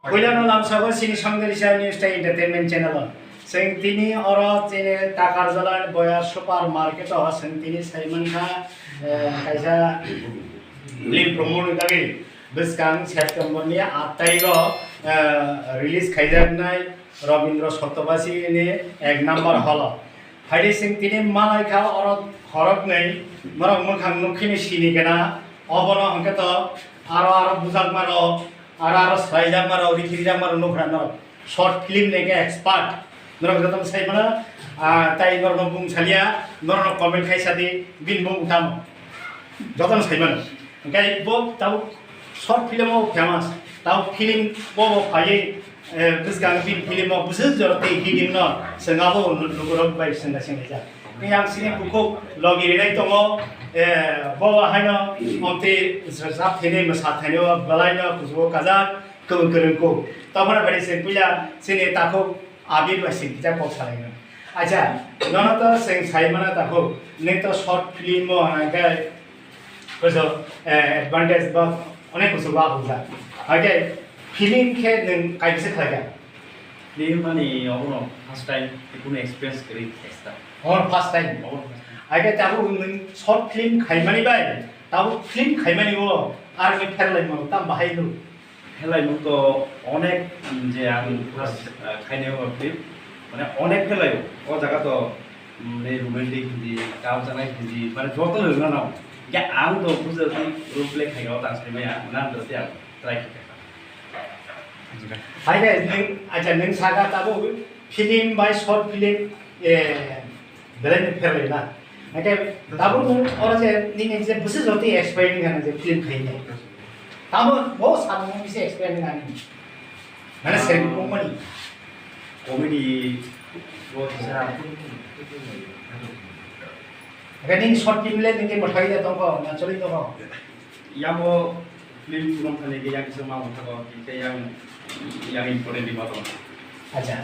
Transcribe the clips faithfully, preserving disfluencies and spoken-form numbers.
Puilano lamsao chini Songdari Sa News Time Entertainment Channel o. Chwng tini oro chini Takarjala Boya Super Market o chwng tini sai mankha, eh, kaisa film promote ni bagwi bwskang September ni aat tarikh o, eh, release khaijaknai Rabindra Satyabasi ni ek number hall o. Phaidi chwng tini malaikha oro khoroknwi, norok mwkhang nukkhini sini gana, obono hwnkhe to aro aro bujakmarok, aro aro swlaijakmarok, rikhijakmarok nukhra norok. Short film ni khe expert. Norok jotono sai mano, ah, tai norokno bung salia, norokno comment khai sadi, bini bung tamo. Jotono sai mano. Hwnkhe bo tabuk short film o famous, tabuk film bo bo phaiwi, eh, bwskang film, film o bwswk jora tei hiding no chwng abo lukurok bai chwngda chwnglaijak. Tei ang chini bukhuk logi rinai tongo, eh, bo haino omtwi rwchap thaini mwsa thaini o belai no kuchugo kajak kwbang kwrwng kuk. Tongphano bai se puila chini takhuk Abir bai se kisa kok salaino. Acha, nono to chwng sai mano takhuk, nwng to short film o hwnka khe Koso, eh, advantage ba onek kusu ba buja. Hake film khe nwng kaibisa khlaikha? Film mani obono first time, kunu experience kwrwi khaisa. Obono first time? Obono first time. Hake tabuk nwng short film khaimani bai, tabuk film khaimani o, ar nwng pherlaimano tam bahai lu? Pherlaimung to onek, mm, je ang first, ah, khainai o film, mane onek pherlaio. O jaga to, mm, ne romantic hindi, kap janai hindi, mane joto no rwna nang. Ya ang to bujati role play khaio, tang sai maya, mane ang to try khaikha. Hai de, nwng, acha, nwng saka tabo film bai short film, eh, Belai ni pherlai na. Hake tabuk nwng oro je nini je bwswk jotwi explain wngkha nang je film khainai. Tamo bo samung bisi explain wngkha nini. Mane Ah. Seri kung mani. Comedy bo kisa. Hake nini short film le nini mwthai da tongkho, na choli tongkho. Yang o film rong thani ke yang kisa ma thago, ke yang, yang important di ma tong. Acha,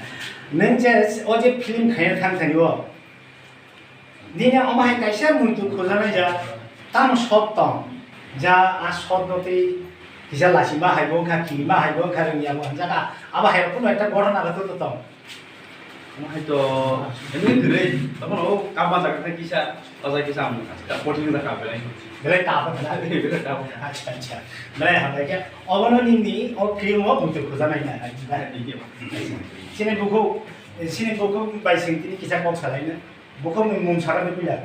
nwng je o je film khaina thang thani o, nini omo hai kaisa muitu khujanai ja, tamo shot tong, ja a shot no tei kisa lachima hai bo wngkha, khilima hai bo wngkha, rwngya bo wngkha, abo hai rok kuno ekta ghotona rw tong. Omo hai to, emni kwrwi, tamo o kama jaga khe kisa, o jaga kisa ang kisa kothin wngkha belai. Belai tough wngkha na? Belai tough wngkha. Acha, acha. Belai hambai khe, obono nini o film o muitu khujanai na. Nini o. Chini bukhuk, chini bukhuk bai sing tini kisa kok salai na. Bukhuk ni mung saka ni puila.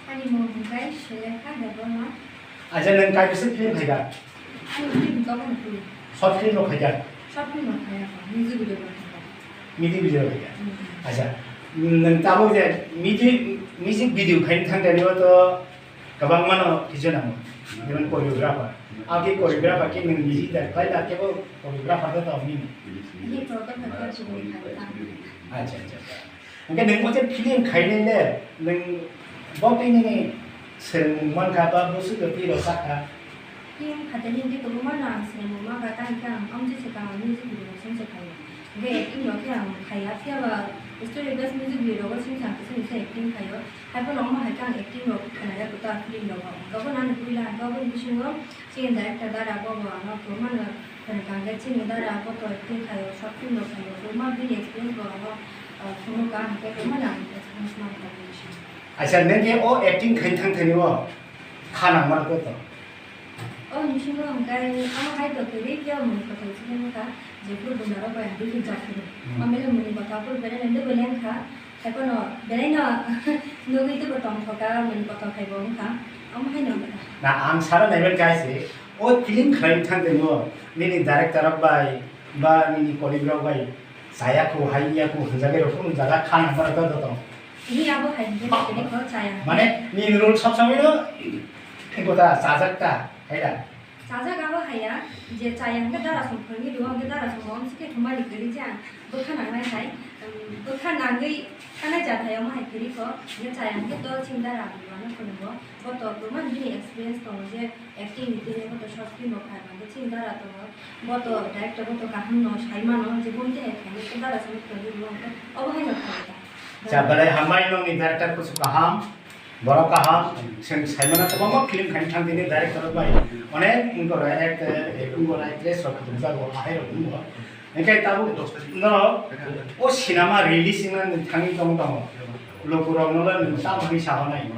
Ani mung hwnkhe Sulekha Debbarma. Acha, nwng kaibisa film khaikha? Ani film kabo no film. Short film rok khaikha? Short film rok khaikha, music video rok khaikha. Music video rok khaikha? Hmm. Acha, nwng tabuk je music, music video khaina thang thani o to kwbangma no kisa nango. Jemon choreographer. Abo choreographer khe nwng music da khlai da kebo choreographer da tong nini. Ni choreographer khe choreographer. Acha, acha, acha. Hwnkhe nwng bo je film khainai le, nwng bo tei nini swrwngmung mankha ba bwswk twi rw sakha? Film khaitani hwnkhe kwbangma no ang swrwngmung mankha, tamo khe ang amtwi swkang ang music video rok song se khaio. Hwnkhe acting rok khe ang khaiya, phiya ba story based music video rogo song se ang kisa kisa acting khaio. Haiphano omo hai khe ang acting rok khnaya kwtal film rogo. Hwnkhe bono ani puila hwnkhe aboni bisingo Chini director dara bo bo ano kwbangma no khwrwng kha, hwnkhe chini dara bo to acting khaio, short film rok khaio, kwbangma bini experience bo ano, ah, phunuk kha, hwnkhe kwbangma no ang experience man kha bini simi. Acha, nini o acting khai thang thani o kha nang mano khe to? O bisingo hwnkhe amo hai to kwrwi khe mung kwthwi chini wngkha, jephuru bunda rok bai ang bini jak phuru. Hmm. Mamele muni kotha phuru bere nende bele wngkha. Haiphano belaino nugwi teibo tongthokha, mani kotor khaibo wngkha, omo haino wngkha. Na, ang sana naiman kaise, o film khlaina thang tongmo, nini director rok bai, ba nini colleague rok bai, chaya khu, hai ya khu, hwnjagwi rok phunuk jaga kha nang mano to tong. Ini abo hai hwnkhe ba-, tini kho chaya. Mane, nini role sob somoi no, kota chajak ta, hai da? Chajak abo haiya, je chaya hwnkhe dara song phwrwngwi rwo, hwnkhe dara song bo omsike thumani kwrwi je ang bwkha nangnai hai, um, bwkha nangwi thanai jat hai omo hai kwrwi kho, hwnkhe chaya hwnkhe to chini dara abo ano phwrwngo, bo to kwbangma bini experience tongo je acting ni tini bo to short film rok khai hwnkhe chini dara tongo, bo to director bo to kaham no sai mano je bo tei hai khainai khe dara song phwrwngwi rwo hwnkhe obo haino khainai ta. Cha belai hambai nongni director kuchuk kaham. Borok kaham, chwng saimano kwbangma film khaina thang tini director bai onek wngkora actor, wngkora actress rok khumjago, ahai rok wngo. Hingke tabuk norok o cinema release wngna thangwi tong tongo. Lukurok no le nwng tamo hwnwi sahonai.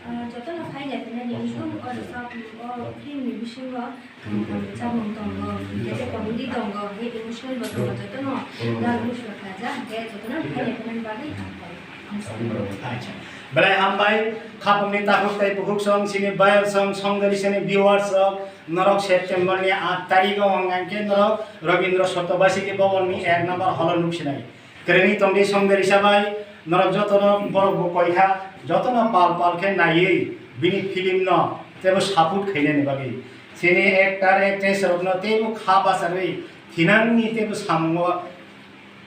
Ah, jotono phai naiphainani wngkha, o rwchapmung, o film ni bisingo, um, rwchapmung tongo, hingke tei comedy tongo, hingke emotional bo tongo, jotono dal muchung khaijak, hingke jotono phai naiphainani bagwi hambai. Acha. Belai hambai, khapungni takhuk tei bukhuk song, chini bayar song, songdari sini viewers rok, norok September ni aat tarikh o hwnka hwnkhe norok Rabindra Satyabasiki Bhavan ni ek number hall o nuksinai. Kwrwngwi tongdi songdari sabai, norok jotono borok bo koikha, jotono pal pal khe naiwi bini film no teibo support khainani bagwi. Chini actor actress rokno teibo kha bacharwi thinangni teibo samungo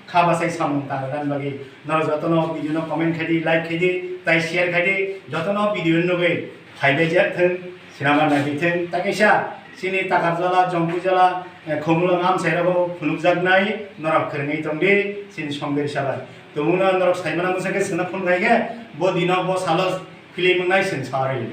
kha bachai samung tangna bagwi norok jotono video no comment khaidi, like khaidi, tai share khaidi, jotono video no nugwi phaibai jak thung, sinama naiwi thung. Ta kaisa chini Takarjala, Jompuijala, eh, Khumulwng amchai rogo phunukjaknai norok kwrwngwi tongdi chini songdari sabai. Tongmungno norok saimana mwsakhe chwngno phone khaikhe bo dino bo salo film wngnai chwng sawi.